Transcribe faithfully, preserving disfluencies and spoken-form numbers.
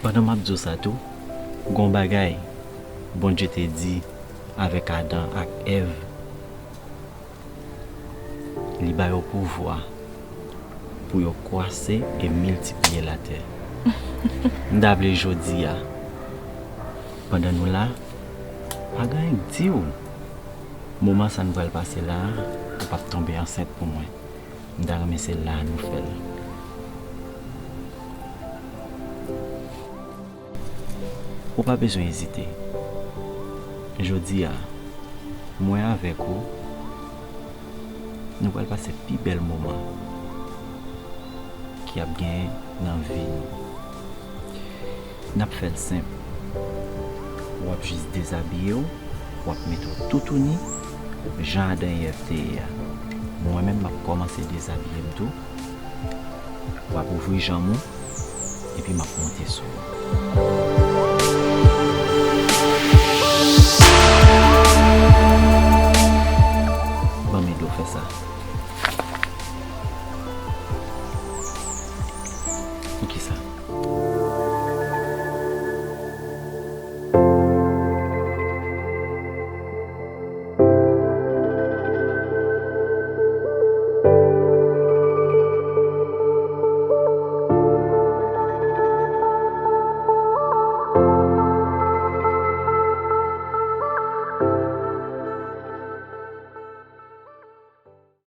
Pandan m ap di w sa tou, gon bagay Bondye te di avèk Adan ak Èv, li ba yo pouvwa pou yo kwase e miltipliye latè. M ta vle jodi a, pandan nou la, pa gen anyen k di w, moman sa nou pral pase la a, ou p ap tonbe ansent pou mwen. M ta renmen se la a nou fè l. Ou pa bezwen ezite. Jodi a, mwen avèk ou, nou pral pase pi bèl moman ki ap genyen nan vi nou. N ap fè l senp. W ap jis dezabiye w, w ap mete w toutouni, jan Adan e Èv te ye a. Mwen menm, m ap kòmanse dezabiye m tou. W ap ouvri janm ou, epi m ap monte sou ou.